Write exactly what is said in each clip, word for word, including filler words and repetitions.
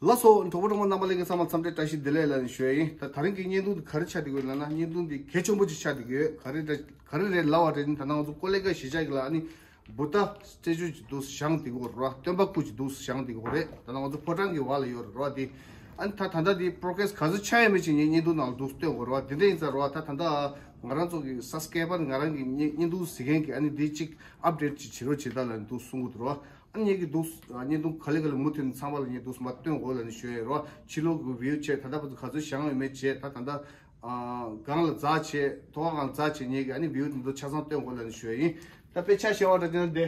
ལགས་སོ། གྲོགས་པོ་གྲོགས་མོ་རྣམ་པ་ལྷན་རྒྱས་ཚང་མ་འཚམས་འདྲི་བཀྲ་ཤིས་བདེ་ལེགས་ལབ་ནས་ཞུ་ཡ་ཡིན། ད་དེ་རིང་གི་བརྙན་ཐུང་འདི་ག་རེ་ཆགས་བསྡད་ཡོད་ལབ་ན། བརྙན་ཐུང་འདི་གལ་ཆེན་པོ་ཅིག་ཆགས་བསྡད་ཡོད། ག་རེ་རེད་ག་རེ་རེད་ལབ་པ་རེད་ན། ད་ང་ཚོ་ཀོ་ལེ་གྷལ་གཞིས་ཆགས་ཀྱི་ལ་ཨ་ནི་བུདྡྷ་སི་ཊེ་ཅུ་ཅིག་འདུག་བཞེངས་བསྡད་ཡོད་རེད་བ། སྟོན་པ་སྐུ་ཅིག་འདུག་བཞེངས་བསྡད་ཡོད་རེད། ད་ང་ཚོ་ཕོ་བྲང་གི་འོག་ལ་ཡོད་རེད་བ། དེ་ཨ་ནི་ད་ད་ལྟ་དེ་པོ་རོ་གྷེ་རེ་སི་ག་ཚོད་ཆགས་ཡོད་མེད་ཅིག་ངས་བརྙན་ཐུང་ནང་ལ་འདུག་སྟོན་དགོས་རེད་བ། དེ་འདྲ་ཡིན་ཙང་རེད་བ། ད་ད་ལྟ་ང་རང་ཚོ་གི་སབ་སི་ཀ་རའི་བར་ང་རང་གི་བརྙན་བརྙན་ཐུང་གཟིགས་མཁན་གྱི་ཨ་ནི་དེ་གཅིག་ཨབ་ཌེཊ་ཅིག་བྱེད་རོགས་བྱེད་དང་ལབ་ནས་འདུག་གསུང་གི་འདུག་རེད་བ། ཨ་ནི་ངེད་ཀྱི་འདུག་ཨ་བརྙན་ཐུང་ག་ལེ་ག་ལེ་མུ་མཐུད་ནས་ཚང་མ་ལ་ངས་འདུག་མར་སྟོན་དགོས་ལབ་ནས་ཞུ་ཡ་ཡོད་རེད་བ། ཕྱི་ལོགས་ཀྱི་བིའུ་བྱས། ད་ལྟ་བར་དུ་ག་ཚོད་བཞེངས་ཡོད་མེད་བྱས། ད་ད་ལྟ་ཨ་སྒང་ལ་འཛེགས་བྱས། ཐོག་ཁ་སྒང་འཛེགས་བྱས། ངེད་ཀྱི་ཨ་ནི་བིའུ་འདི་ཚོ་ཆ་ཚང་སྟོན་དགོས་ལབ་ནས་ཞུ་ཡ་ཡིན། ད་དཔེ་ཆ་བཞག་པ་འདྲ་བྱས་ན་དེ།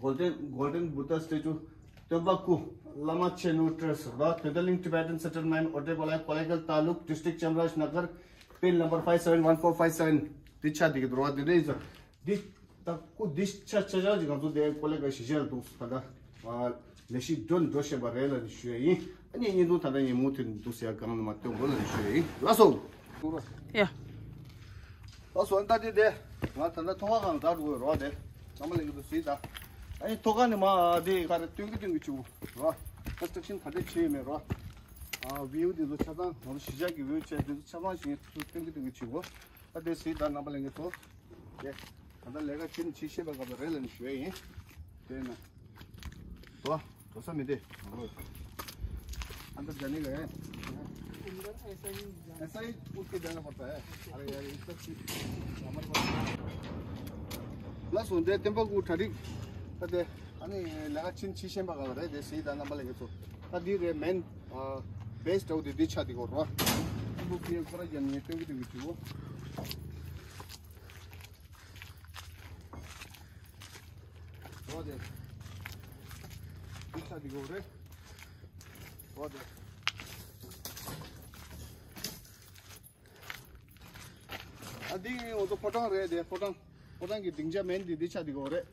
Golden Golden Buddha statue, སྟོན་པ་སྐུ། བླ་མ་ཆེན་མོ་བཀྲ་ཤིས་རེད་བ། དོན་ཐང་གླིང་Tibetan Settlement, Otepalaya, Kollekhal Taluk, District Chamarajanagar, pin number five seven one four five seven. དེ་ཆགས་བསྡད་ཀྱི་འདུག་རེད་བ། དེ་འདྲ་ཡིན་ཙང་། འདི་ད་སྐུ་འདི་ཆ་ཆ་ཆ་ཅིག་ང་ཚོ་དེ་ཀོ་ལེ་གྷལ་གཞིས་ཆགས་ལ་འདུག་ད་ལྟ་ཨ་ལས་གཞི་འགྲོ་འགྲོ་བཞིན་པ་རེད་ལབ་ནས་ཞུ་ཡ་ཡིན། ཨ་ནི་བརྙན་ཐུང་ད་ལྟ་ངས་མུ་མཐུད་ནས་འདུག་ཟེར་ཡ་སྒང་ལ་མར་སྟོན་དགོས་ལབ་ནས་ཞུ་ཡ་ཡིན། ལགས་སོ། ཡ། ལགས་སོ། ཨ་ནི་ད་དེ་དེ་ང་ད་ལྟ་ཐོག་ཁ་སྒང་འཛེགས་འགྲོ་གི་རེད་བ། དེ་རྣམ་པ་ལྷན་རྒྱས་ཚོ་གཟིགས་དང་། ཨ་ནི་ཐོག་ཁ་ནས་མར་དེ་ག་རེ་སྟོན་གི་སྟོན་གི་བྱེད་དགོས་རེད་བ། ཀོན་སི་ཊྲག་ཤན་ག་འདྲས་བྱས་ཡོད་མེད་རེད་བ། ཨ་བིའུ་དེ་ཚོ་ཆ་ཚང་ང་ཚོ་གཞིས་ཆགས་ཀྱི་བིའུ་བྱས་དེ་ཚོ་ཆ་ཚང་ཞིག་ངས་ཚུར་སྟོན་གི་སྟོན་གི་བྱེད་དགོས། ད་དེ་གཟིགས་དང་རྣམ་པ་ལྷན་རྒྱས་ཚོ། དེ་ད་ལྟ་ལས་ཀ་བྱེད་ནི་བྱེད་ཤེས་པ་ག་པར་རེད་ལབ་ནས་ཞུ་ཡ་ཡིན། དེ་ན། འགྲོ། འགྲོ་ས་མི་འདི། अंदर जाने का है। अंदर ऐसा ही जाना। ऐसा ही उठ के जाना पड़ता है। अरे यार, इसका ठीक। हमारे पास। ལགས་སོ། འདི་སྟོན་པ་སྐུ་གྲ་སྒྲིག་ད་དེ་ཨ་ནི་ལས་ཀ་ཕྱིན་ཕྱིན་ཤེས་པ་ག་པར་རེད། དེ་གཟིགས་དང་རྣམ་པ་ལྷན་རྒྱས་ཚོ། ད་འདི་རེད་མེན། ཨ་བེ་སི་འདྲ་བོ་དེ་འདི་ཆགས་བསྡད་ཀྱི་ཡོད་རེད་བ། སྟོན་པ་སྐུ་ཡང་ཁོ་རང་ཡང་ངས་སྟོན་གི་སྟོན་གི་བྱེད་དགོས། འོ་དེ། འདི་ཆགས་འདི་གོ་རེད། འོ་དེ། ཨ་འདི་ང་ཚོ་ཕོ་བྲང་རེད་དེ། ཕོ་བྲང་། ཕོ་བྲང་གི་སྡིངས་ཆ་མེན་འདི། འདི་ཆགས་འདི་གོ་རེད།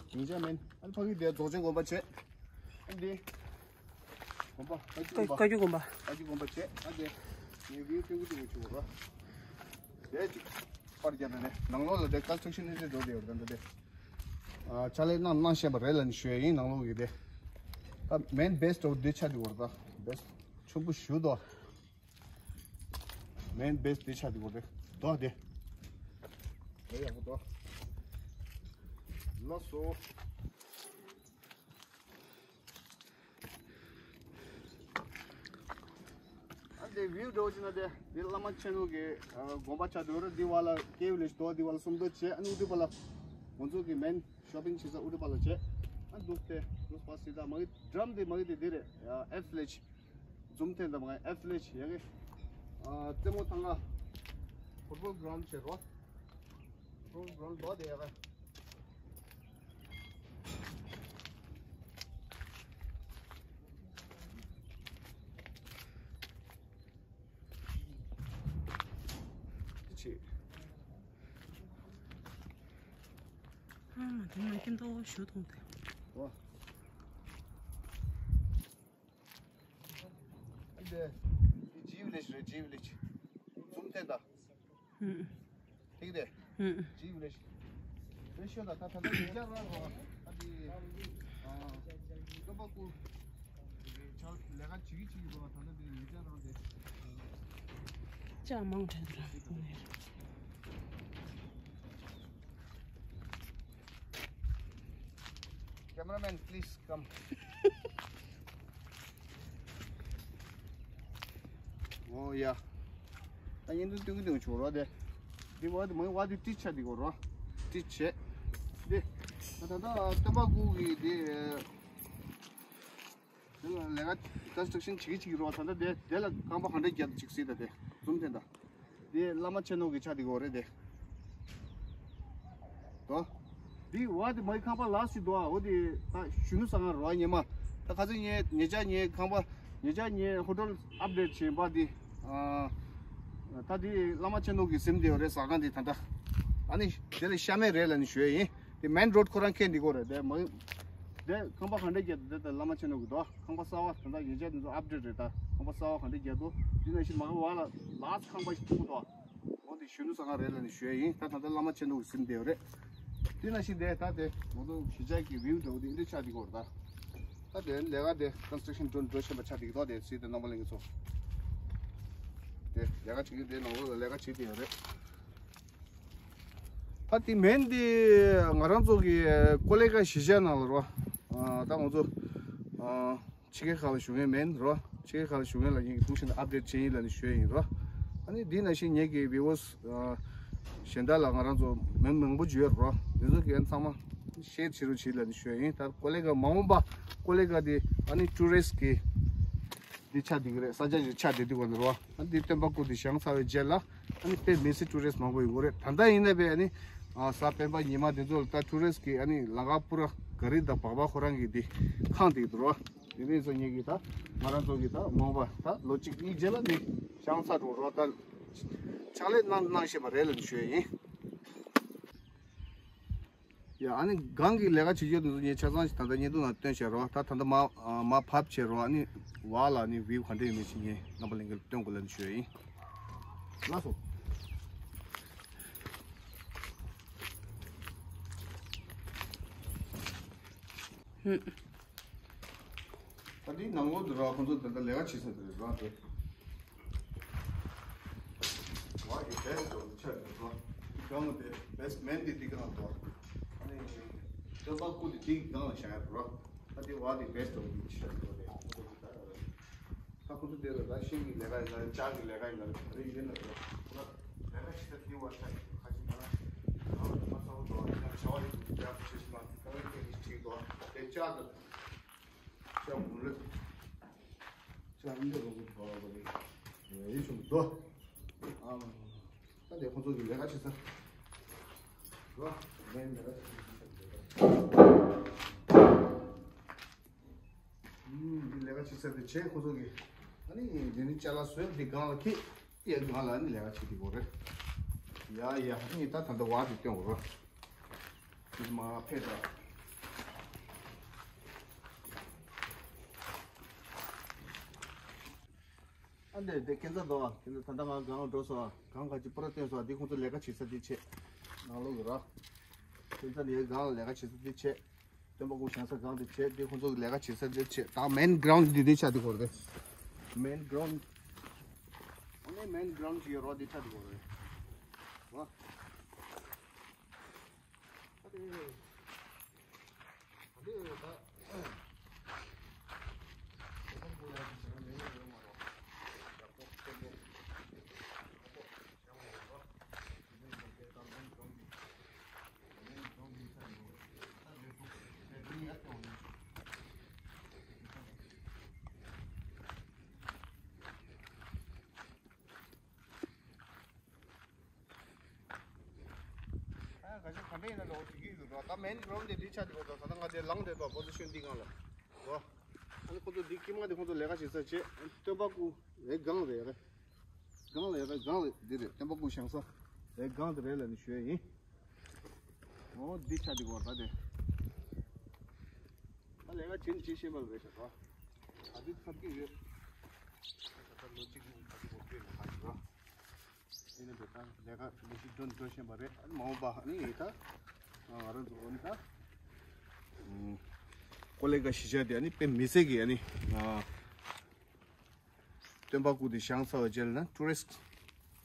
སྡིངས་ཆ་མེན། ཨ་ཕ་གི་དེ་རྫོགས་ཆེན་དགོན་པ་བྱས། ཨ་འདི། དགོན་པ། བཀའ་བརྒྱུད་དགོན་པ། བཀའ་བརྒྱུད་དགོན་པ་བྱས། ཨ་དེ། ངས་བིའུ་སྟོན་གི་སྟོན་གི་བྱེད་དགོས་རེད། དེ་ཅིག་པར་རྒྱབ་ནས་ནང་ལོགས་ལ་དེ་ཀོན་སི་ཊྲག་ཤན་ནི་དེ་འགྲོ་བསྡད་ཡོད་རེད་ད་དེ། ཨ་ཕྱག་ལས་གནང་གནང་ཤེས་པ་རེད་ལབ་ནས་ཞུ་ཡ་ཡིན། ནང་ལོགས་ཀྱི་དེ། ད་མེན་བེ་སི་འདྲ་བོ་འདི་ཆགས་འདི་གོ་རེད་ད། བེ་སི་ཆེན་པོ་ཞེ་པོ་འདུག་མེན་བེ་སི་འདི་ཆགས་འདི་གོ་རེད་འདུག་དེ། དེ་ཡག་པོ་འདུག་ལགས་སོ། ཨ་དེ་བིའུ་འདྲ་བོ་ཅིག་ན་དེ། དེ་བླ་མ་ཆེན་མོ་གི་ཨ་དགོན་པ་ཆགས་འདུག་རེད། འདི་བ་ལ་ཀེ་ཝི་ལེཇ་འདུག་འདི་བ་ལ་སུམ་མདོ་བྱས། ཨ་ནི་ཨུ་ཏུ་པ་ལ་ང་ཚོ་གི་མེན་ཤོ་པིང་བྱེད་ས་ཨུ་ཏུ་པ་ལ་བྱས། ཨ་འདུག་སྟེ་འདུག་པ་སི་ད་མ་གི་ཌམ་དེ་མ་གི་དེ་དེ་རེད། ཨ་ཨེ་ཕི་ལེཇ། འཛུམ་ཐེན་དང་མ་གི་ཨེ་ཕི་ལེཇ་ཡ་གི། ཨ་རྩེད་མོ་ཐང་ང་ཕུཊ་བོལ་གྷ་རའུན་ཌ་བྱས་རོ། ཕུཊ་བོལ་གྷ་རའུན་ཌ་འདུག་དེ་ཡ་གི། ཨ་མ་དེ་མ་ཁྱིམ་ཐོག་ཞུ་ཐོང་དེ། ཨོ། འདི་ཇི་ཝི་ལེཇ་རེད། ཇི་ཝི་ལེཇ། འཛུམ་ཐེན་ད། ཧུམ། ཐིག་དེ། ཧུམ། ཇི་ཝི་ལེཇ། རེ་ཤོ་ད་ད་ད་ད་ཉེ་ཆར་རང་རོ། ཨ་དེ། ཨ་སྟོན་པ་སྐུ། ཆ་ལས་ཀ་བྱེད་ཀྱི་བྱེད་ཀྱི་རོ། ད་ད་དེ་ཉེ་ཆར་རང་དེ། ཅག་མང་དྲན་དྲན། Cameraman, please come. ཨོ་ཡ། ད་བརྙན་ཐུང་སྟོན་གི་སྟོན་གི་བྱུང་རོགས་དེ། འདི་བ་དེ་མ་བ་དེ་ཏི་ཆ་འདི་གོ་རོ། ཏི་ཆེ། འདི། ད་ད་ད་སྟོན་པ་སྐུ་གི་འདི། འདི་ལ་ལས་ཀ་ཀོན་སི་ཊྲག་ཤན་བྱེད་ཀྱི་བྱེད་ཀྱི་རོ། ད་ད་དེ་དེ་ལ་རྐང་པ་ག་འདྲ་རྒྱག་ཅིག་གཟིགས་ད་དེ། འཛུམ་ཐེན་ད། དེ་བླ་མ་ཆེན་མོ་གི་ཆ་དེ་གོ་རེད་དེ། དོ། དེ་བ་དེ་མའི་ཁང་པ་ལ་སི་དོ་ཨ། འོ་དེ་ད་གཞོན་ནུ་ས་ང་རོ་ཉེ་མ། ད་ཁ་ཚ་ཉེ་ཉེ་ཆ་ཉེ་ཁང་པ་ཉེ་ཆ་ཉེ་ཧོ་ཊེལ་ཨབ་ཌེཊ་བྱེད་པ་དེ། ཨ་ད་དེ་བླ་མ་ཆེན་མོ་གི་གཟིམ་དེ་ཡོད་རེད་ཟ་ཁང་དེ་ད་ད། ཨ་ནི་དེ་ལ་ཤ་མེད་རེད་ལབ་ནི་ཞུ་ཡ་ཡིན། དེ་མེན་རོཌ་ཁོ་རང་ཁེལ་འདི་གོ་རེད་དེ་མ། དེ་ཁང་པ་ག་འདྲ་རྒྱག་འདུག་དེ་ལྟ་བླ་མ་ཆེན་མོ་གི་འདུག་ཁང་པ་གསར་བ་ད་ལྟ་ཉེ་ཆར་འདི་ཚོ་ཨབ་ཌེཊ་རེད། ད་ཁང་པ་གསར་བ་ག་འདྲ་རྒྱག་འདུག་དེ་ནང་བཞིན་མ་གི་བ་ལ་ལ་སི་ཁང་པ་ཞིག་ཐུག་འདུག་འོ་དེ་གཞོན་ནུ་ས་ཁང་རེད་ལབ་ནས་ཞུ་ཡ་ཡིན། ད་ད་ལྟ་བླ་མ་ཆེན་མོ་གི་གཟིམ་དེ་ཡོད་རེད། དེ་ནང་བཞིན་དེ་ད་དེ་ང་ཚོ་གཞིས་ཆགས་ཀྱི་བིའུ་འདྲ་བོ་དེ་འདི་འདྲ་ཆགས་འདི་གོ་རེད་ད། ད་དེ་ལས་ཀ་དེ་ཀོན་སི་ཊྲག་ཤན་འགྲོ་འགྲོ་བཞིན་པ་ཆགས་འདུག་ད་དེ་སྲིད་དེ་རྣམ་པ་ལྷན་རྒྱས་ཚོ། དེ་ལས་ཀ་བྱེད་ཀྱི་དེ་ནང་ལོགས་ལ་ལས་ཀ་བྱེད་དེ་ཡོད་རེད། ད་དེ་མེན་དེ་ང་རང་ཚོ་གི་ཀོ་ལེ་གྷ་གཞིས་ཆགས་ནང་ལ་རོ། ཨ་ད་ང་ཚོ་ཨ་ཕྱི་རྒྱལ་ཁག་ལ་བཞུགས་མཁན་མེན་རོ། ཕྱི་རྒྱལ་ཁག་ལ་བཞུགས་མཁན་ལ་ཡིན་གྱི་འདུག་ཤིན་ཏུ་ཨབ་ཌེཊ་བྱེད་ཡིན་ལབ་ནས་ཞུ་ཡ་ཡིན་རོ། ཨ་ནི་འདི་ནང་བཞིན་ངེད་ཀྱི་བི་ཝར་སི་གཞན་དག་ལ་ང་རང་ཚོ་མི་མང་པོ་ཅིག་ཡོད་རོ། འདི་ཚོ་གི་ཚང་མ་ཤེར་བྱེད་རོགས་བྱེད་ལབ་ནས་ཞུ་ཡ་ཡིན། ད་ཀོ་ལེ་གྷ་མ་འོངས་པ་ཀོ་ལེ་གྷ་དེ་ཨ་ནི་ཊུ་རི་སི་ཊི་གི་འདི་ཆགས་བསྡད་ཀྱི་རེད། ས་ཆ་ཞིག་ཆགས་བསྡད་དུས་ག་འདི་རོ། ཨ་ནི་འདི་སྟོན་པ་སྐུ་དེ་བཞེངས་ཚར་བའི་རྗེས་ལ་ཨ་ནི་དཔེ་མི་སྲིད་ཊུ་རི་སི་ཊི་མང་པོ་ཡོང་གི་རེད། ད་ལྟ་ཡིན་ན་བས་ཨ་ནི་ཨ་གཟའ་སྤེན་པ་ཉི་མ་དེ་ཚོ་ལ་ད་ཊུ་རི་སི་ཊི་གི་ཨ་ནི་ལམ་ཁ་པུ་ར་ག་རི་དང་སྦག་སྦག་ཁོ་རང་གི་འདི་ཁེངས་བསྡད་ཀྱི་འདུག་རོ། དེ་ནས་སོ་ངེད་ཀྱིས་ད་ང་རང་ཚོ་གིས་ད་མ་འོངས་པ་ད་ལོ་གཅིག་གཉིས་རྗེས་ལ་འདི་བཞེངས་ཚར་འགྲོ་རོགས། ད་ཕྱག་ལས་གནང་གནང་ཤེས་པ་རེད་ལབ་ཞུ་ཡ་ཡིན། ཡ་ཨ་ནི་སྒང་གི་ལས་ཀ་བྱེད་རྒྱུ་དེ་ཚོ་ངས་ཆ་ཚང་ཞིག་ད་ལྟ་བརྙན་ཐུང་ནང་སྟོན་བྱས་རོགས། ད་ད་ལྟ་མ་མ་ཕབ་བྱས་རོགས། ཨ་ནི་བ་ལ་ཨ་ནི་བིའུ་ག་འདྲ་ཡོད་མེད་ཅིག་ངས་རྣམ་པ་ལྷན་རྒྱས་ལ་སྟོན་དགོས་ལབ་ཞུ་ཡ་ཡིན། ལགས་སོ། ད་འདི་ནང་ལོགས་འདི་ར་ཁོང་ཚོ་ད་ལྟ་ལས་ཀ་བྱེད་ས་འདི་རེད་ར་དེ། བ་གི་བེ་སི་ཊི་འདི་ཆགས་འདུག་ར། འདི་སྒང་དེ་བེ་སི་མེན་ཊི་འདི་སྒང་འདུག་ཨ་ནི་སྟོན་པ་སྐུ་འདི་འདི་སྒང་ལ་བཞག་ཡ་ར། ད་འདི་བ་འདི་བེ་སི་ཊི་འདི་ཆགས་འདུག་རེད། ད་ཁོ་ཚོ་དེ་ལ་ད་ཤིང་གི་ལས་ཀ་ཡིན་ན་རེད། ལྕགས་ཀྱི་ལས་ཀ་ཡིན་ན་རེད། རེད་ཡིན་ན་རེད། ཁོ་ལ་ལས་ཀ་བྱེད་ས་དེ་བ་ཆ་ཁ་ཅིག་ན་ང་ལ་མ་ཚ་བོ་འགྲོ་བ་ཡིན་ན་བྱ་བ་ཡིན་དུ་རྒྱབ་ཆེ་ཞིག་ལ་ད་བའི་ཐེག་ནིག་ཅིག་འགྲོ་བ་དེ་ལྕགས་དང་ལྕགས་མུ་ལེ་ལྕགས་མུ་ལེ་རོ་ཁོ་འགྲོ་བ་རེད། ཡིན་ཞུ་འདུག་ཨ་ད་དེ་ཁོ་ཚོ་གི་ལས་ཀ་བྱེད་ས་རོ། ལས་ཀ་བྱེད་ས། ཨུམ། འདི་ལས་ཀ་བྱེད་ས་དེ་བྱས་ཁོ་ཚོ་གིས། ཨ་ནི་འདི་ནི་ཅ་ལག་བཟོས་འདི་སྒང་ལ་ཁྱེར། ཡ་སྒང་ལ་ཨ་ནི་ལས་ཀ་བྱེད་དེ་གོ་རེད། ཡ་ཡ་ཨ་ནི་ད་ད་ལྟ་བ་དེ་སྟོན་གོ་ར། འདི་མ་ཕེབས་ད། ཨ་འདི་འདི་ཁྱེད་ཚོ་འདུག་ཨ། ཁྱེད་ཚོ་ད་ལྟ་ང་སྒང་ལ་འགྲོ་སོང་ཨ། སྒང་ག་ཅིག་པུ་ར་སྟོན་སོང་ཨ། འདི་ཁོང་ཚོ་ལས་ཀ་བྱེད་ས་འདི་བྱས། ནང་ལོགས་ཀྱི་ར། ཁྱེད་ཚོ་ནི་སྒང་ལ་ལས་ཀ་བྱེད་ས་འདི་བྱས། སྟོན་པ་སྐུ་བཞེངས་ས་སྒང་དེ་བྱས་དེ་ཁོང་ཚོ་གི་ལས་ཀ་བྱེད་ས་དེ་བྱས། ད་མེན་གྷི་རའུན་ཌི་དེ་དེ་ཆགས་དེ་གོ་རེད། མེན་གྷི་རའུན་ཌི། ཨ་ནི་མེན་གྷི་རའུན་ཌི་ཅིག་ཡོད་རོགས་དེ་ཆགས་དེ་གོ་རེད། ཨ་ཨ་དེ་ཨ་དེ་ད། ཨ་ག་ཤེད་ག་འདྲ་ཡིན་ན་ལོ་དེ་གི་ཡོད་རོ། ད་མེན་གྷི་རའུན་ཌི་དེ་འདི་ཆགས་དེ་གོ་ད་ད་ང་དེ་ལངས་དེ་དོ་པོ་ཟི་ཤན་འདི་སྒང་ལ་རོ། ཨ་ནི་ཁོ་ཚོ་འདི་ཀི་མ་དེ་ཁོ་ཚོ་ལས་ཀ་བྱེད་ས་བྱེད། སྟོན་པ་སྐུ་རེ་སྒང་རེད་རེད། སྒང་ལ་ཡོད་རེད། སྒང་ལ་འདི་རེད། སྟོན་པ་སྐུ་བཞེངས་ས་རེ་སྒང་དེ་རེད་ལབ་ནས་ཞུ་ཡ་ཡིན། འོ་འདི་ཆགས་དེ་གོ་ད་དེ། ད་ལས་ཀ་བྱེད་ནི་བྱེད་ཤེས་པ་ལ་རེད་ཤག་རོ། ད་དེ་ཚར་གྱི་ཡོད། ད་ལོ་གཅིག་གཉིས་ད་དེ་གོ་བསྐྱོད་ནས་ཁ་ཤས་རོ། དེ་ནས་འདི་ད་ལས་ཀ་ལས་གཞི་འགྲོ་འགྲོ་བཞིན་པ་རེད། ཨ་ནི་མ་འོངས་པ་ཨ་ནི་ད་ང་རང་ཚོ་འོ་ནི་ད་ཀོ་ལེ་གྷ་གཞིས་ཆགས་དེ་ཨ་ནི་དཔེ་མི་སྲིད་ཀྱི་ཨ་ནི་སྟོན་པ་སྐུ་དེ་བཞེངས་ཚར་བའི་རྗེས་ལ་ན་ཊུ་རི་སི་ཊི་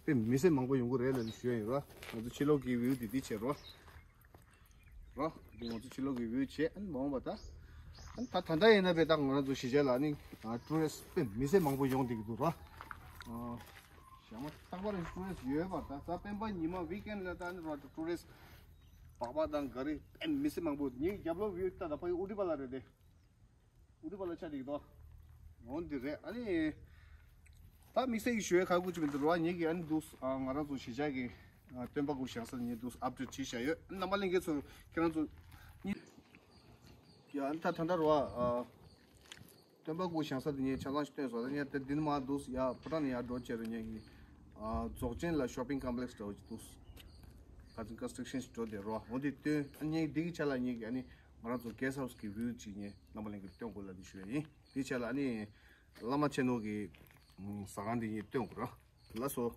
དཔེ་མི་སྲིད་མང་པོ་ཡོང་གི་རེད་ལབ་ནས་ཞུ་ཡ་ཡིན་རོ། ང་ཚོ་ཕྱི་ལོགས་ཀྱི་བིའུ་དེ་འདི་བྱས་རོ། རོ། འདི་ང་ཚོ་ཕྱི་ལོགས་ཀྱི་བིའུ་བྱས། ཨ་ནི་མ་འོངས་པ་ད། ཨ་ནི་ད་ད་ལྟ་ཡིན་ན་བས་ད་ང་རང་ཚོ་གཞིས་ཆགས་ལ་ཨ་ནི་ཊུ་རི་སི་ཊི་དཔེ་མི་སྲིད་མང་པོ་ཡོང་བསྡད་ཀྱི་འདུག་རོ། ཨ་ཞག་མ་རྟག་པར་ཊུ་རི་སི་ཊི་ཡོད་པ་ད་གཟའ་སྤེན་པ་ཉི་མ་ཝིག་ཨེན་ཌི་ལ་ད་ཨ་ནི་རོ་ཊུ་རི་སི་ཊི་སྦག་སྦག་དང་ག་རི་དཔེ་མི་སྲིད་མང་པོ། ངའི་རྒྱབ་ལོགས་བིའུ་ད་ད་ཕ་གི་ཨུ་ཏི་པ་ལ་རེད་དེ། ཨུ་ཏི་པ་ལ་ཆ་འགྲིག་དོ། འོ་འདི་རེད། ཨ་ནི། ད་དམིགས་བསལ་གྱི་ཞུ་ཡ་ག་གུ་ཅི་མི་འདུག་རོ། ངེད་ཀྱི་ཨ་ནི་འདུག་ཨ་ང་རང་ཚོ་གཞིས་ཆགས་ཀྱི་ཨ་སྟོན་པ་སྐུ་བཞེངས་ས་ངེད་འདུག་ཨབ་ཌེཊ་བྱས་བཞག་ཡོད། རྣམ་པ་ལྷན་རྒྱས་ཚོ་ཁྱེད་རང་ཚོ་གཉིས། ཡ་ཨ་ནི་ད་ད་ལྟ་རོ་ཨ་སྟོན་པ་སྐུ་བཞེངས་ས་དེ་ངས་ཆ་ཚང་ཞིག་སྟོན་སོང་། ད་ངས་དེ་འདི་ནས་མར་འདུག་ཡ་ཕོ་བྲང་ནས་ཡར་འགྲོ་བྱས་རུ་ངེད་ཀྱི་ཨ་རྫོགས་ཆེན་ལ་ཤོ་པིང་ཀོམ་པི་ལེགས་འདྲ་བོ་ཅིག་འདུག་ཁ་ཚིག་ཀོན་སི་ཊྲག་ཤན་ཞིག་འགྲོ་བསྡད་རོ། འོ་དེ་སྟོན། ཨ་ངས་འདི་གི་ཆ་ལ་ངེད་ཀྱི་ཨ་ནི་ང་རང་ཚོ་གེ་སི་ཊི་ཧའུ་སི་གི་བིའུ་ཅིག་ངས་རྣམ་པ་ལྷན་རྒྱས་སྟོན་དགོས་ལབ་ནས་ཞུ་ཡ་ཡིན། དེའི་ཆ་ལ་ཨ་ནི་བླ་མ་ཆེན་མོ་གི་ཟ་ཁང་འདི་ངས་སྟོན་དགོས་རོ། ལགས་སོ།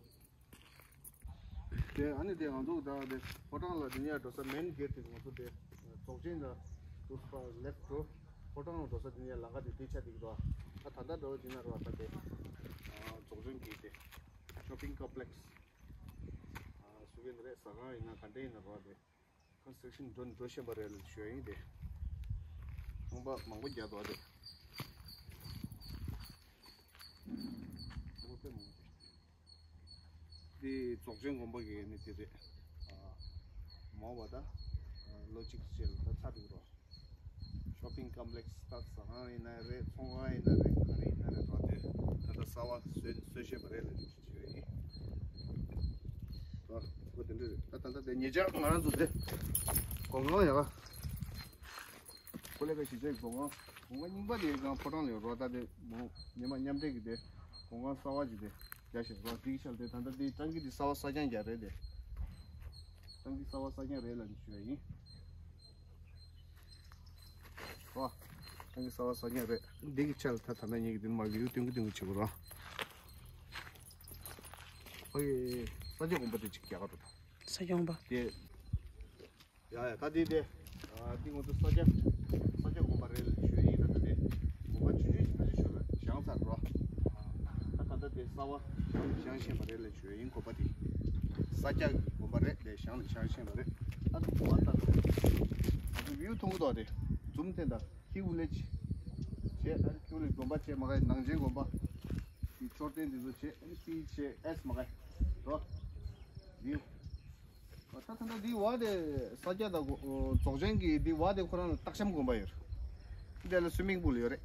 དེ་ཨ་ནི་དེ་ང་ཚོ་ད་དེ་ཕོ་བྲང་ལ་དེ་ནས་འགྲོ་ས་མེན་གེ་ཊི་དེ་ང་ཚོ་དེ་རྫོགས་ཆེན་ལ་འདུག་པ་ལེབ་འགྲོ། ཕོ་བྲང་ལ་འགྲོ་ས་དེ་ནས་ལམ་ཁ་དེ་དེ་ཆ་དེ་གི་འདུག་ཨ་ད་ད་འགྲོ་དེ་ན་རོ་ད་དེ་རྫོགས་ཆེན་གྱི་དེ་ཤོ་པིང་ཀོམ་པི་ལེགས་སུ་གི་ནི་རེད། ཟ་ཁང་ཡིན་ན་ག་འདྲ་ཡིན་ན་རོ་དེ་ཀོན་སི་ཊྲག་ཤན་འགྲོ་འགྲོ་བཞིན་པ་རེད་ལ་ཞུ་ཡ་ཡིན་དེ། ཁང་པ་མང་པོ་རྒྱག་འདུག་ཨ་དེ། ཁང་པ་དཔེ་མང་པོ་རེད། འདི་རྫོགས་ཆེན་དགོན་པ་གི་ནི་དེ་རེད། ཨ། མོ་བ་ད། ཨ། ལོ་གཅིག་རྗེས་ལ་ད་ཚར་འདུག་རོ། ཤོ་པིང་ཀོམ་པི་ལེགས་ད་ཟ་ཁང་ཡིན་ན་རེད། ཚོང་ཁང་ཡིན་ན་རེད། ག་རེ་ཡིན་ན་རེད་རོ་དེ། ད་ལྟ་གསར་པ་བཟོས་བཟོས་བཞིན་པ་རེད་ལ་ཞུ་ཡ་ཡིན། ཨ། ཁོ་དེ་འདྲ་རེད། ད་ད་ལྟ་དེ་ཉེ་ཆར་ང་རང་ཚོ་དེ་སྒོ་ཁང་ཡག་ག་ཀོ་ལེ་ག་གཞིས་ཆགས་ཀྱི་སྒོ་ཁང་། སྒོ་ཁང་རྙིང་པ་དེ་གང་ཕོ་བྲང་ལ་ཡོད་རོ། ད་དེ་མོ་ཉི་མ་མཉམ་འབྲེལ་གྱི་དེ་སྒོ་ཁང་གསར་པ་ཅིག་དེ་རྒྱག་བཞིན་རོ། དེ་གི་ཆ་ལ་དེ་ད་ལྟ་དེ་ཊང་ཀི་དེ་གསར་པ་གསར་རྐྱང་རྒྱག་རེད་དེ། ཊང་ཀི་གསར་པ་གསར་རྐྱང་རེད་ལབ་ནས་ཞུ་ཡ་ཡིན། རོ། ཊང་ཀི་གསར་པ་གསར་རྐྱང་རེད། དེ་གི་ཆ་ལ་ད་ད་ལྟ་ངེད་ཀྱི་དེ་མ་བི་ཡུ་སྟོན་གི་སྟོན་གི་བྱེད་དགོས་རོ། ཨོ་ཡེ། ས་སྐྱ་དགོན་པ་དེ་ཅིག་རྒྱག་ག་རོ། ས་སྐྱ་དགོན་པ། དེ། ཡ་ཡ། ད་འདི་དེ། ཨ། འདི་ང་ཚོ་ས་སྐྱ། ས་སྐྱ་དགོན་པ་རེད་ལ་ཞུ་ཡ་ཡིན། ད་ལྟ་དེ་དགོན་པ་ཆུང་ཆུང་ཞིག་ད་ཅི་ཞོར་ལ་བཞེངས་ཚར་རོ། ད་ད་ལྟ་དེ་གསར་པ་བཞེངས་བཞེངས་བཞིན་པ་རེད་ལ་ཞུ་ཡ་ཡིན། དགོན་པ་དེ་ས་སྐྱ་གི་དགོན་པ་རེད་དེ། བཞེངས་ལ་བཞེངས་བཞིན་པ་རེད། ད་དགོན་པ་ད་ད་དེ་བིའུ་མཐོང་གི་འདུག་དེ་ཛུམ་བསྟན་ད། ཧི་ཝི་ལེཇ་བྱས། ཨ་ནི་ཧི་ཝི་ལེཇ་དགོན་པ་བྱས། མ་གི་ནང་ཆེན་དགོན་པ་དེ་མཆོད་རྟེན་དེ་ཚོ་བྱས། ཨ་ནི་པི་བྱས་ཨེས་མ་གི་རོ། བིའུ། ད་ད་ལྟ་འདི་བ་དེ་ས་སྐྱ་དང་རྫོགས་ཆེན་གྱི་འདི་བ་དེ་ཁོ་རང་ལ་སྟག་ཤམ་དགོན་པ་ཡོད་རེད། འདི་ལ་སུའི་མིང་པུལ་ཡོད་རེད།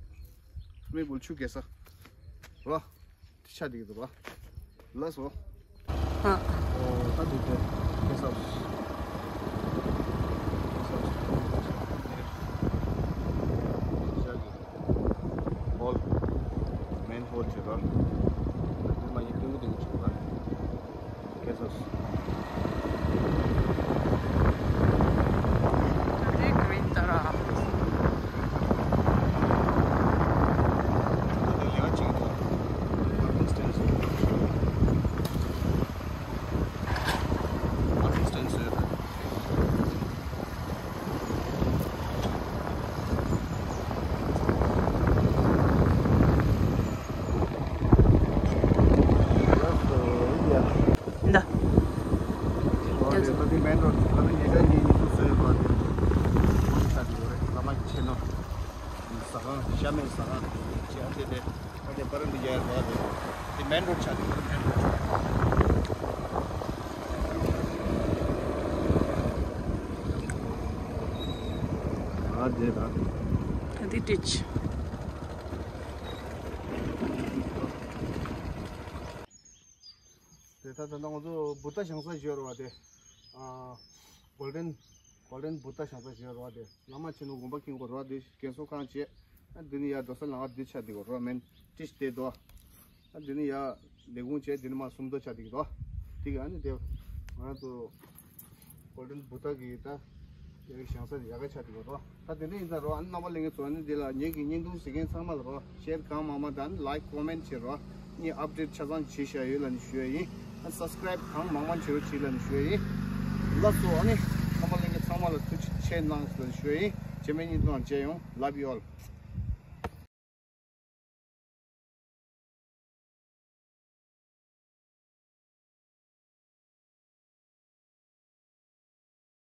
སུའི་མིང་པུལ་ཆུ་རྐྱལ་ས་རོ། དེ་ཆ་དེ་གི་འདུག་བ། ལགས་སོ། ཧ། ཨོ་ད་འདི་དེ་གེ་སར་ཧའུ་སི། གེ་སར་ཧའུ་སི། ཧོལ། མེན་ཧོལ་བྱེད་རོ། འདི་མ་ཡིན་ཏིང་ཏིང་བྱེད་རོ། གེ་སར་ཧའུ་སི། ད་དེ་གི་རིང་ད་ར། ད་དེ་ལས་ཀ་བྱེད་ཀྱི་འདུག་ཨ་ཁུང་སྟན་སུ། ཨ་ཁུང་སྟན་སུ་ཡོད། འདི། ད་དེ་མེན་རོ་ཌི། ད་ལྟ་ཉེ་ཆར་ངས་ཉིན་ཐོ་བཟོས་ཡོད་པ་དེ། ས་དེ་ཡོད་རེད། བླ་མ་ཆེ་ནོ། ཟ་ཁང་། ཤ་མེད་ཟ་ཁང་ཅིག་ཨ། དེ་དེ་ཨ་དེ་པ་ར་འདི་རྒྱ་ཡར་བ་དེ། དེ་མེན་རོ་ཌི་ཆགས་འདུག་མེན་རོ་ཌི་ཆགས། ཨ་དེ་ད། ད་དེ་ཊིཆ། དེ་ད་ད་ང་ཚོ་བུདྡྷ་བཞེངས་ས་ཞིག་ཡོད་རེད་བ་དེ། ཨ། གོལ་ཌེན། གོལ་ཌེན་བུདྡྷ་བཞེངས་ས་ཞིག་ཡོད་རེད་བ་དེ། བླ་མ་ཆེན་མོ་དགོན་པ་ཁེངས་པ་རེད་བ་དེ། རྒན་གསོ་ཁང་བྱས། ཨ་འདི་ནི་ཡར་འགྲོ་ས་ལམ་ཁ་འདི་ཆགས་འདུག་རེད་བ། མེན་ཊིཆ་དེ་འདུག་ཨ་འདི་ནི་ཡར་ལས་ཁུངས་བྱས། འདི་ནི་མར་སུམ་མདོ་ཆགས་འདུག་རེད་བ། དེ་ག་ཨ་ནི་དེ་ང་ཚོ་གོལ་ཌེན་བུདྡྷ་གི་ད་དེ་བཞེངས་ས་དེ་ཡག་ག་ཆགས་འདུག་རེད་བ། ད་དེ་འདྲ་ཡིན་ཙང་རོ། ཨ་ནི་རྣམ་པ་ལྷན་རྒྱས་ཚོ་ཨ་ནི་འདི་ལ་ངེད་ཀྱི་བརྙན་ཐུང་གཟིགས་མཁན་ཚང་མ་ལ་རོ། ཤེར་གང་མང་མང་དང་ལའིཀ་ཀོ་མེན་ཊི་བྱེད་རོ། ངས་ཨབ་ཌེཊ་ཆ་ཚང་བྱེད་བཞག་ཡོད་ལབ་ནས་ཞུ་ཡ་ཡིན། ཨ་སབ་སི་ཀ་རའིབ་གང་མང་མང་བྱེད་རོགས་བྱེད་ལབ་ནས་ཞུ་ཡ་ཡིན། ལགས་སོ། ཨ་ནི་རྣམ་པ་ལྷན་རྒྱས་ཚང་མ་ལ་ཐུགས་རྗེ་ཆེ་གནང་ལབ་ནས་ཞུ་ཡ་ཡིན། རྗེས་མའི་བརྙན་ཐུང་ནང་མཇལ་ཡོང་། Love you all.